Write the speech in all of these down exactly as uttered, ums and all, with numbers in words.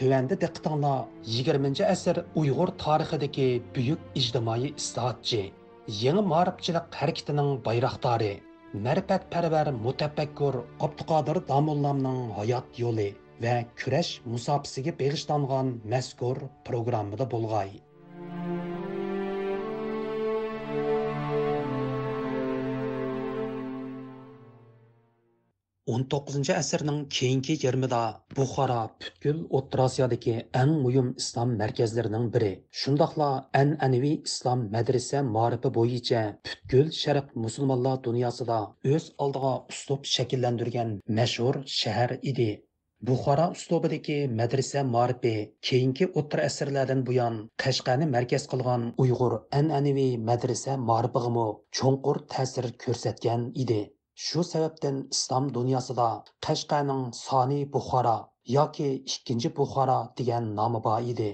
تۆۋەندە دىققىتىڭلار يىگىرمىنچى ئەسىر ئۇيغۇر تارىخىدىكى بۈيۈك ئىجتىمائىي ئىسلاھاتچى، يېڭى مائارىپچىلىق ھەرىكىتىنىڭ بايراقدارى، مەرىپەتپەرۋەر مۇتەپەككۇر ئابدۇقادىر داموللامنىڭ ھايات يولى ۋە كۈرەش مۇساپىسىگە بېغىشلانغان مەزكۇر پروگراممىدا بولغاي. ئون توققۇزىنچى ئەسىرنىڭ كېيىنكى يېرىمىدا بۇخارا پۈتكۈل ئوتتۇرا ئاسىيادىكى ئەڭ مۇھىم ئىسلام مەركەزلىرىنىڭ بىرى، شۇنداقلا ئەنئەنىۋى ئىسلام مەدرىسە مائارىپى بويىچە پۈتكۈل شەرق مۇسۇلمانلار دۇنياسىدا ئۆز ئالدىغا ئۇسلۇب شەكىللەندۈرگەن مەشھۇر شەھەر ئىدى. بۇخارا ئۇسلۇبىدىكى مەدرىسە مائارىپى كېيىنكى ئوتتۇرا ئەسىرلەردىن بۇيان قەشقەرنى مەركەز قىلغان ئۇيغۇر ئەنئەنىۋى مەدرىسە مائارىپىغىمۇ چوڭقۇر تەسىر كۆرسەتكەن ئىدى. شۇ سەۋەبتىن ئىسلام دۇنياسىدا قەشقەرنىڭ سانى بۇخارا ياكى ئىككىنچى بۇخارا دېگەن نامى بار ئىدى.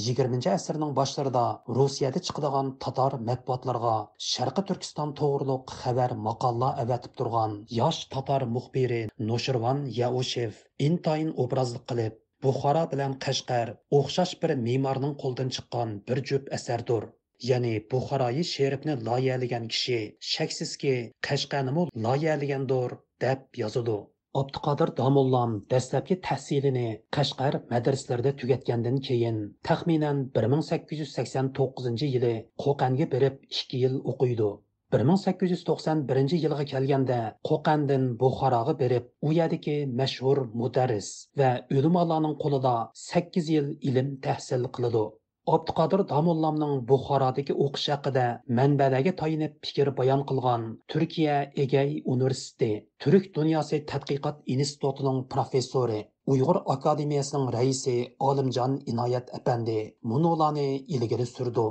يىگىرمىنچى ئەسىرنىڭ باشلىرىدا روسىيەدە چىقىدىغان تاتار مەتبۇئاتلىرىغا شەرقىي تۈركىستان توغرۇلۇق خەۋەر ماقالىلار ئەۋەتىپ تۇرغان ياش تاتار مۇخبىرى نوشىرۋان يەئۇشېف ئىنتايىن ئوبرازلىق قىلىپ، بۇخارا بىلەن قەشقەر ئوخشاش بىر مېمارنىڭ قولىدىن چىققان بىر جۈپ ئەسەردۇر. يەنى بۇخارايى شېرىپنى لايىھەلىگەن كىشى شەكسىزكى قەشقەرنىمۇ لايىھەلىگەندۇر، دەپ يازىدۇ. ئابدۇقادىر داموللام دەسلەپكى تەھسىلىنى قەشقەر مەدرىسىلىرىدە تۈگەتكەندىن كېيىن، تەخمىنەن بىر مىڭ سەككىز يۈز سەكسەن توققۇزىنچى يىلى قوقەنگە بېرىپ ئىككى يىل ئوقۇيدۇ. بىر مىڭ سەككىز يۈز توقسەن بىرىنچى يىلغا كەلگەندە، قوقەندىن بۇخاراغا بېرىپ، ئۇ يەردىكى مەشھۇر مۇدەررىس ۋە ئۆلىمالارنىڭ قولىدا سەككىز يىل ئىلىم تەھسىل قىلىدۇ. ئابدۇقادىر داموللامنىڭ بۇخارادىكى ئوقۇش ھەققىدە مەنبەلەرگە تايىنىپ پىكىر بايان قىلغان تۈركىيە ئېگەي ئۇنىۋېرسىتېتى تۈرك دۇنياسى تەتقىقات ئىنستىتۇتىنىڭ پروفېسسورى، ئۇيغۇر ئاكادېمىيەسىنىڭ رەئىسى ئالىمجان ئىنايەت ئەپەندى مۇنۇلارنى ئىلگىرى سۈرىدۇ.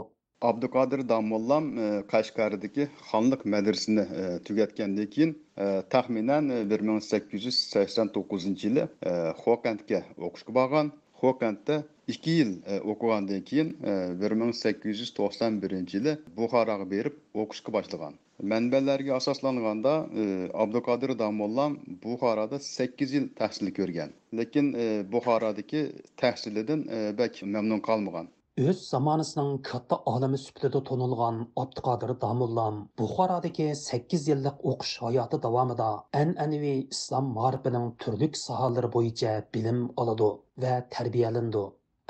ئابدۇقادىر داموللام، ئى، قەشقەردىكى خانلىق مەدرىسىنى، ئى، تۈگەتكەندىن كېيىن، ئى، تەخمىنەن، ئى، بىر مىڭ سەككىز يۈز سەكسەن توققۇزىنچى يىلى، ئى، خوقەنتكە ئوقۇشقا بارغان. خوقەنتتە ئىككى يىل، ئى، ئوقۇغاندىن كېيىن، ئى، بىر مىڭ سەككىز يۈز توقسان بىرىنچى يىلى بۇخاراغا بېرىپ ئوقۇشقا باشلىغان. مەنبەلەرگە ئاساسلانغاندا، ئى، ئابدۇقادىر داموللام بۇخارادا سەككىز يىل تەھسىل كۆرگەن. لېكىن، ئى، بۇخارادىكى تەھسىلىدىن، ئى، بەك مەمنۇن قالمىغان. ئۆز زامانىسىنىڭ كاتتا ئالىمى سۈپىتىدە تونۇلغان ئابدۇقادىر داموللام بۇخارادىكى سەككىز يىللىق ئوقۇش ھاياتى داۋامىدا ئەنئەنىۋى ئىسلام مائارىپىنىڭ تۈرلۈك ساھەلىرى بويىچە بىلىم ئالىدۇ ۋە تەربىيەلىنىدۇ.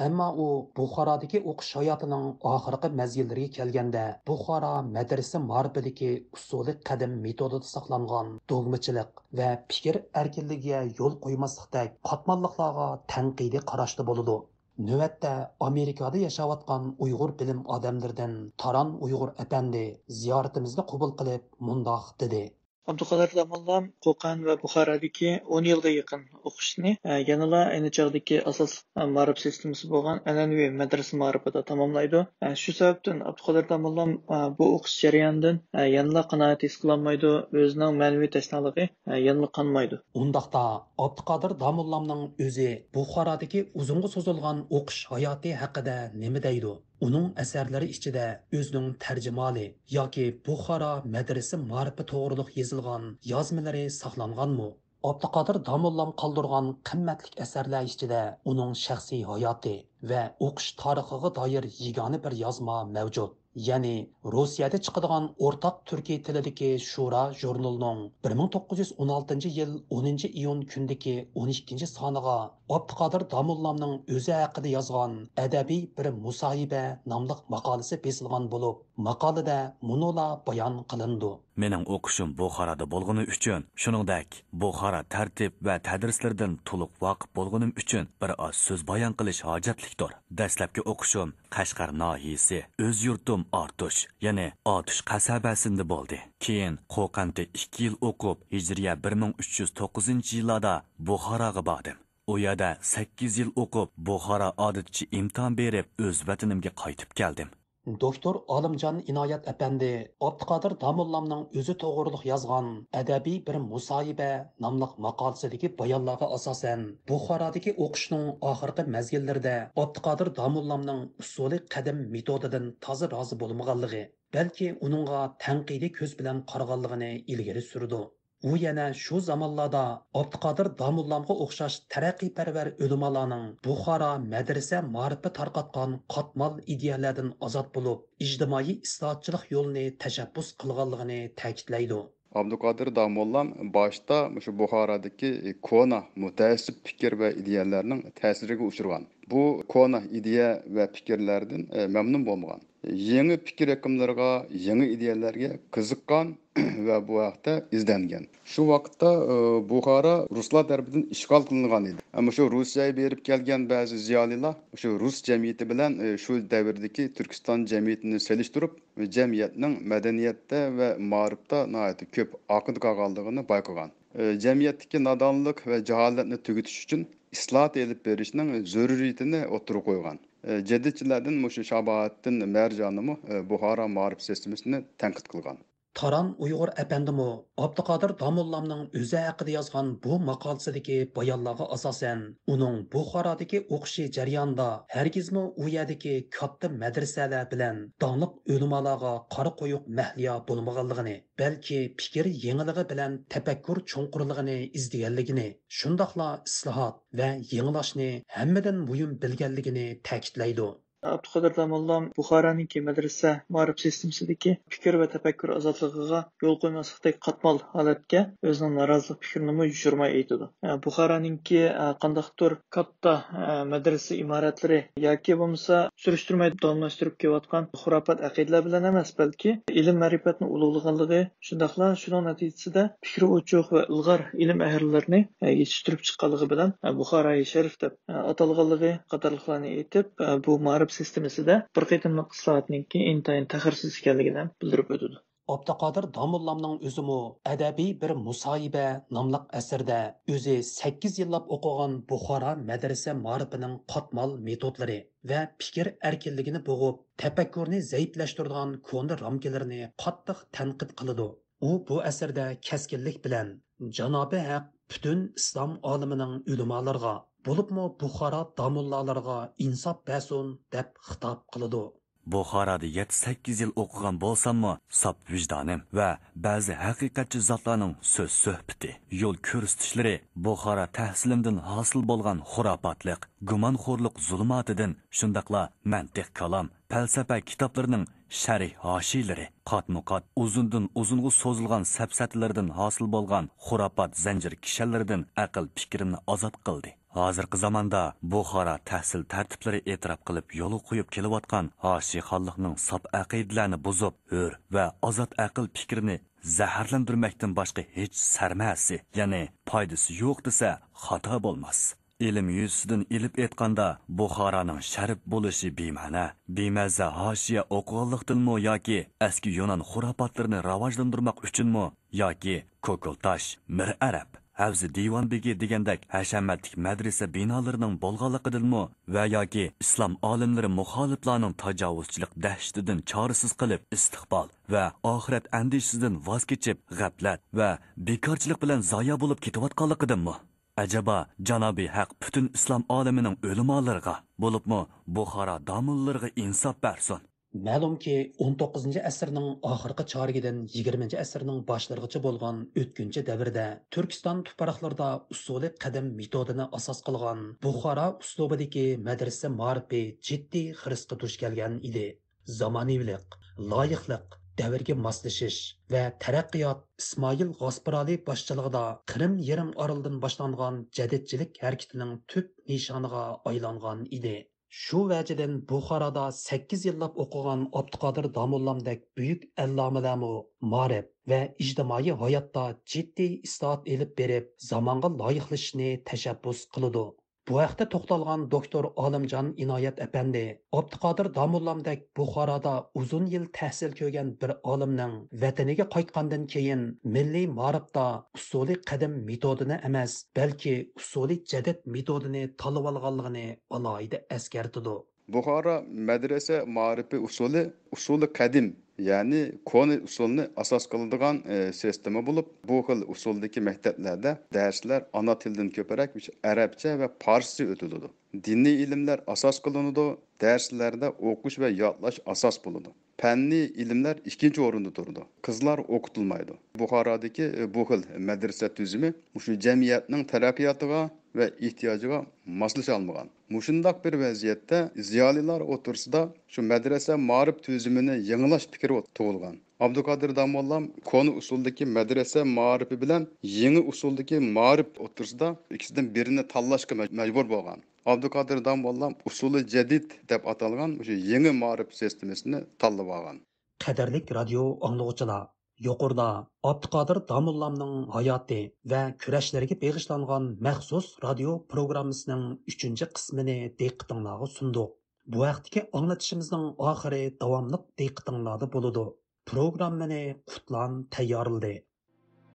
ئەمما ئۇ بۇخارادىكى ئوقۇش ھاياتىنىڭ ئاخىرقى مەزگىللىرىگە كەلگەندە، بۇخارا مەدرىسە مائارىپىدىكى ئۇسسۇلى قەدىم مېتودىدا ساقلانغان دوگمىچىلىق ۋە پىكىر ئەركىنلىكىگە يول قويماسلىقتەك قاتماللىقلارغا تەنقىدىي قاراشتا بولىدۇ. نۆۋەتتە ئامېرىكادا ياشاۋاتقان ئۇيغۇر بىلىم ئادەملىرىدىن تاران ئۇيغۇر ئەپەندى زىيارىتىمىزنى قوبۇل قىلىپ مۇنداق دېدى. ئابدۇقادىر داموللام قوقەن ۋە بۇخارادىكى ئون يىلغا يېقىن ئوقۇشىنى، ئە، يەنىلا ئەينى چاغدىكى ئاساسلىق، ئە، مائارىپ سىستېمىسى بولغان ئەنئەنىۋى مەدرىسە مائارىپىدا تاماملايدۇ. ئە، شۇ سەۋەبتىن ئابدۇقادىر داموللام، ئە، بۇ ئوقۇش جەريانىدىن، ئە، يەنىلا قانائەت ھېس قىلالمايدۇ، ئۆزىنىڭ مەنىۋى تەشنالىقى، ئە، يەنىلا قانمايدۇ. ئۇنداقتا، ئابدۇقادىر داموللامنىڭ ئۆزى بۇخارادىكى ئۇزۇنغا سوزۇلغان ئوقۇش ھاياتى ھەققىدە نېمە دەيدۇ؟ ئۇنىڭ ئەسەرلىرى ئىچىدە ئۆزىنىڭ تەرجىمىھالى ياكى بۇخارا مەدرىسە مائارىپى توغرۇلۇق يېزىلغان يازمىلىرى ساقلانغانمۇ؟ ئابدۇقادىر داموللام قالدۇرغان قىممەتلىك ئەسەرلەر ئىچىدە ئۇنىڭ شەخسىي ھاياتى ۋە ئوقۇش تارىخىغا دائىر يېگانە بىر يازما مەۋجۇت. يەنى روسىيەدە چىقىدىغان ئورتاق تۈركىي تىلىدىكى شۇرا ژۇرنىلىنىڭ بىر مىڭ توققۇز يۈز ئون ئالتىنچى يىل ئونىنچى ئىيۇن كۈنىدىكى ئون ئىككىنچى سانىغا ئابدۇقادىر داموللامنىڭ ئۆزى ھەققىدە يازغان ئەدەبىي بىر مۇساھىبە ناملىق ماقالىسى بېسىلغان بولۇپ، ماقالىدە مۇنۇلار بايان قىلىنىدۇ. مېنىڭ ئوقۇشۇم بۇخارادا بولغىنى ئۈچۈن، شۇنىڭدەك بۇخارا تەرتىپ ۋە تەدرىسلىرىدىن تولۇق ۋاقىپ بولغىنىم ئۈچۈن بىر ئاز سۆز بايان قىلىش ھاجەتلىكتۇر. دەسلەپكى ئوقۇشۇم قەشقەر ناھىيىسى، ئۆز يۇرتۇم ئارتۇش، يەنى ئاتۇش قەسەبەسىندە بولدى. كېيىن قوقەنتتە ئىككى يىل ئوقۇپ، ھىجرىيە بىر مىڭ ئۈچ يۈز توققۇزىنچى يىللاردا بۇخاراغا باردىم. ئۇ يەردە سەككىز يىل ئوقۇپ، بۇخارا ئادىتىچە ئىمتىھان بېرىپ، ئۆز ۋەتىنىمگە قايتىپ كەلدىم. دوكتور ئالىمجان ئىنايەت ئەپەندى ئابدۇقادىر داموللامنىڭ ئۆزى توغرۇلۇق يازغان ئەدەبىي بىر مۇساھىبە ناملىق ماقالىسىدىكى بايانلارغا ئاساسەن، بۇخارادىكى ئوقۇشنىڭ ئاخىرقى مەزگىللىرىدە ئابدۇقادىر داموللامنىڭ ئۇسسۇلى قەدىم مېتودىدىن تازا رازى بولمىغانلىقى، بەلكى ئۇنىڭغا تەنقىدىي كۆز بىلەن قارىغانلىقىنى ئىلگىرى سۈرىدۇ. ئۇ يەنە شۇ زامانلاردا ئابدۇقادىر داموللامغا ئوخشاش تەرەققىيپەرۋەر ئۆلىمالارنىڭ بۇخارا مەدرىسە مائارىپى تارقاتقان قاتمال ئىدىيەلەردىن ئازاد بولۇپ، ئىجتىمائىي ئىسلاھاتچىلىق يولىنى تەشەببۇس قىلغانلىقىنى تەكىتلەيدۇ. ئابدۇقادىر داموللام باشتا مۇشۇ بۇخارادىكى كونا مۇتەئەسسىپ پىكىر ۋە ئىدىيەلەرنىڭ تەسىرىگە ئۇچرىغان. بۇ كونا ئىدىيە ۋە پىكىرلەردىن، ئە، مەمنۇن بولمىغان. يېڭى پىكىر ئېقىملىرىغا، يېڭى ئىدىيەلەرگە قىزىققان ۋە بۇ ھەقتە ئىزدەنگەن. شۇ ۋاقىتتا، ئە، بۇخارا رۇسلار تەرىپىدىن ئىشغال قىلىنغان ئىدى. ئەمما شۇ رۇسىيەگە بېرىپ كەلگەن بەزى زىيالىيلار شۇ رۇس جەمئىيىتى بىلەن، ئە، شۇ دەۋردىكى تۈركىستان جەمئىيىتىنى سېلىشتۇرۇپ، جەمئىيەتنىڭ مەدەنىيەتتە ۋە مائارىپتا ناھايىتى كۆپ ئارقىدا قالغانلىقىنى بايقىغان. ئە، جەمئىيەتتىكى نادانلىق ۋە جاھالەتنى تۈگىتىش ئۈچۈن ئىسلاھات ئېلىپ بېرىشنىڭ زۆرۈرىيىتىنى ئوتتۇرىغا قويغان. ئە، جەدىدچىلەردىن مۇشۇ شاباھەتتىن مەرجانىمۇ، ئە، بۇخارا مائارىپ سىستېمىسىنى تەنقىد قىلغان. تاران ئۇيغۇر ئەپەندىمۇ ئابدۇقادىر داموللامنىڭ ئۆزى ھەققىدە يازغان بۇ ماقالىسىدىكى بايانلارغا ئاساسەن، ئۇنىڭ بۇخارادىكى ئوقۇشى جەريانىدا ھەرگىزمۇ ئۇ يەردىكى كاتتا مەدرىسەلەر بىلەن داڭلىق ئۆلىمالارغا قارا قويۇق مەھلىيا بولمىغانلىقىنى، بەلكى پىكىر يېڭىلىقى بىلەن تەپەككۇر چوڭقۇرلۇقىنى ئىزدىگەنلىكىنى، شۇنداقلا ئىسلاھات ۋە يېڭىلاشنى ھەممىدىن مۇھىم بىلگەنلىكىنى تەكىتلەيدۇ. ئابدۇقادىر داموللام بۇخارانىڭكى مەدرىسە مائارىپ سىستېمىسىدىكى پىكىر ۋە تەپەككۇر ئازادلىقىغا يول قويماسلىقتەك قاتمال ھالەتكە ئۆزىنىڭ نارازىلىق پىكرىنىمۇ يوشۇرماي ئېيتىدۇ. بۇخارانىڭكى قانداقتۇر كاتتا مەدرىسە ئىمارەتلىرى ياكى بولمىسا سۈرۈشتۈرمەي داۋاملاشتۇرۇپ كېلىۋاتقان خۇراپات ئەقىدىلەر بىلەن ئەمەس، بەلكى ئىلىم مەرىپەتنى ئۇلۇغلىغانلىقى، شۇنداقلا شۇنىڭ نەتىجىسىدە پىكرى ئوچۇق ۋە ئىلغار ئىلىم ئەھلىلىرىنى يېتىشتۈرۈپ چىققانلىقى بىلەن بۇخارائى شەرىف دەپ ئاتالغانلىقى قاتارلىقلارنى ئېيتىپ، بۇ مائارىپ سىستېمىسىدە بىر قېتىملىق ئىسلاھاتنىڭكى ئىنتايىن تەخىرسىز ئىكەنلىكىنى ھەم بىلدۈرۈپ ئۆتىدۇ. ئابدۇقادىر داموللامنىڭ ئۆزىمۇ ئەدەبىي بىر مۇساھىبە ناملىق ئەسىرىدە ئۆزى سەككىز يىللاپ ئوقۇغان بۇخارا مەدرىسە مائارىپىنىڭ قاتمال مېتودلىرى ۋە پىكىر ئەركىنلىكىنى بوغۇپ، تەپەككۇرنى زەئىپلەشتۈرىدىغان كونا رامكىلىرىنى قاتتىق تەنقىد قىلىدۇ. ئۇ بۇ ئەسەردە كەسكىنلىك بىلەن، جانابى ھەق پۈتۈن ئىسلام ئالىمىنىڭ ئۆلىمالىرىغا، بولۇپمۇ بۇخارا داموللالىرىغا ئىنساپ بەرسۇن، دەپ خىتاب قىلىدۇ. بۇخارادا يەتتە-سەككىز يىل ئوقۇغان بولساممۇ، ساپ ۋىجدانىم ۋە بەزى ھەقىقەتچى زاتلارنىڭ سۆز سۆھبىتى، يول كۆرسىتىشلىرى بۇخارا تەھسىلىمدىن ھاسىل بولغان خۇراپاتلىق، گۇمانخورلۇق زۇلۇماتىدىن، شۇنداقلا مەنتىق كالام، پەلسەپە كىتابلىرىنىڭ شەرھ ھاشىيىلىرى، قاتمۇ قات ئۇزۇندىن ئۇزۇنغا سوزۇلغان سەپسەتىلىرىدىن ھاسىل بولغان خۇراپات زەنجىر كىشەنلىرىدىن ئەقىل پىكرىمنى ئازاد قىلدى. ھازىرقى زاماندا بۇخارا تەھسىل تەرتىپلىرى ئېتىراپ قىلىپ يولغا قويۇپ كېلىۋاتقان ھاشىيخانلىقنىڭ ساپ ئەقىدىلەرنى بۇزۇپ، ھۆر ۋە ئازاد ئەقىل پىكرىنى زەھەرلەندۈرمەكتىن باشقا ھېچ سەرمەسى، يەنى پايدىسى يوق دېسە خاتا بولماس. ئىلىم يۈزىسىدىن ئېلىپ ئېيتقاندا، بۇخارانىڭ شەرىپ بولۇشى بىمەنە، بىمەززە ھاشىيە ئوقۇغانلىقتىنمۇ ياكى ئەسكى يۇنان خۇراپاتلىرىنى راۋاجلاندۇرماق ئۈچۈنمۇ ياكى كوكۇلتاش، مىر ئەرەب، ھەۋزى دىۋان بېگى دېگەندەك ھەشەمەتلىك مەدرىسە بىنالىرىنىڭ بولغانلىقىدىنمۇ ۋە ياكى ئىسلام ئالىملىرى مۇخالىپلارنىڭ تاجاۋۇزچىلىق دەھشىتىدىن چارىسىز قېلىپ، ئىستىقبال ۋە ئاخىرەت ئەندىشىسىدىن ۋاز كېچىپ، غەپلەت ۋە بىكارچىلىق بىلەن زايە بولۇپ كېتىۋاتقانلىقىدىنمۇ؟ ئەجەبا، جانابى ھەق پۈتۈن ئىسلام ئالىمىنىڭ ئۆلىمالىرىغا، بولۇپمۇ بۇخارا داموللىرىغا ئىنساپ بەرسۇن! مەلۇمكى، ئون توققۇزىنچى ئەسىرنىڭ ئاخىرقى چارىكىدىن يىگىرمىنچى ئەسىرنىڭ باشلىرىغىچە بولغان ئۆتكۈنچى دەۋردە تۈركىستان تۇپراقلىرىدا ئۇسسۇلى قەدىم مېتودىنى ئاساس قىلغان بۇخارا ئۇسلۇبىدىكى مەدرىسە مائارىپى جىددىي خىرىسقا دۇچ كەلگەن ئىدى. زامانىۋىلىق، لايىقلىق، دەۋرگە ماسلىشىش ۋە تەرەققىيات ئىسمائىل غاسپىرالى باشچىلىقىدا قىرىم يېرىم ئارىلىدىن باشلانغان جەدىدچىلىك ھەرىكىتىنىڭ تۈپ نىشانىغا ئايلانغان ئىدى. شۇ ۋەجىدىن بۇخارادا سەككىز يىللاپ ئوقۇغان ئابدۇقادىر داموللامدەك بۈيۈك ئەللامىلەرمۇ مائارىپ ۋە ئىجتىمائىي ھاياتتا جىددىي ئىسلاھات ئېلىپ بېرىپ، زامانغا لايىقلىشىشنى تەشەببۇس قىلىدۇ. بۇ ھەقتە توختالغان دوكتور ئالىمجان ئىنايەت ئەپەندى، ئابدۇقادىر داموللامدەك بۇخارادا ئۇزۇن يىل تەھسىل كۆرگەن بىر ئالىمنىڭ ۋەتىنىگە قايتقاندىن كېيىن مىللىي مائارىپتا ئۇسسۇلى قەدىم مېتودىنى ئەمەس، بەلكى ئۇسسۇلى جەدىد مېتودىنى تاللىۋالغانلىقىنى ئالاھىدە ئەسكەرتىدۇ. بۇخارا مەدرەسە مائارىپى ئۇسۇلى ئۇسۇلى قەدىم، يەنى كونا ئۇسۇلنى ئاساس قىلىدىغان، ئى، سىستېما بولۇپ، بۇ خىل ئۇسۇلدىكى مەكتەپلەردە دەرسلەر ئانا تىلدىن كۆپرەك ئەرەبچە ۋە پارسچە ئۆتۈلىدۇ. دىنىي ئىلىملەر ئاساس قىلىنىدۇ، دەرسلەردە ئوقۇش ۋە يادلاش ئاساس بولىدۇ. پەننىي ئىلىملەر ئىككىنچى ئورۇندا تۇرىدۇ. قىزلار ئوقۇتۇلمايدۇ. بۇخارادىكى، ئى، بۇ خىل مەدرىسە تۈزۈمى مۇشۇ جەمئىيەتنىڭ تەرەققىياتىغا ۋە ئېھتىياجىغا ماسلىشالمىغان. مۇشۇنداق بىر ۋەزىيەتتە زىيالىيلار ئوتتۇرىسىدا شۇ مەدرەسە مائارىپ تۈزۈمىنى يېڭىلاش پىكرى تۇغۇلغان. ئابدۇقادىر داموللام كونا ئۇسۇلدىكى مەدرەسە مائارىپى بىلەن يېڭى ئۇسۇلدىكى مائارىپ ئوتتۇرىسىدا ئىككىسىدىن بىرىنى تاللاشقا مەج-، مەجبۇر بولغان. ئابدۇقادىر داموللام ئۇسۇلى جەدىد دەپ ئاتالغان مۇشۇ يېڭى مائارىپ سىستېمىسىنى تاللىۋالغان. قەدىرلىك رادىيو ئاڭلىغۇچىلار، يۇقىرىدا ئابدۇقادىر داموللامنىڭ ھاياتى ۋە كۈرەشلىرىگە بېغىشلانغان مەخسۇس رادىيو پروگراممىسىنىڭ ئۈچىنچى قىسمىنى دىققىتىڭلارغا سۇندۇق. بۇ ھەقتىكى ئاڭلىتىشىمىزنىڭ ئاخىرى داۋاملىق دىققىتىڭلاردا بولىدۇ. پروگراممىنى قۇتلان تەييارلىدى.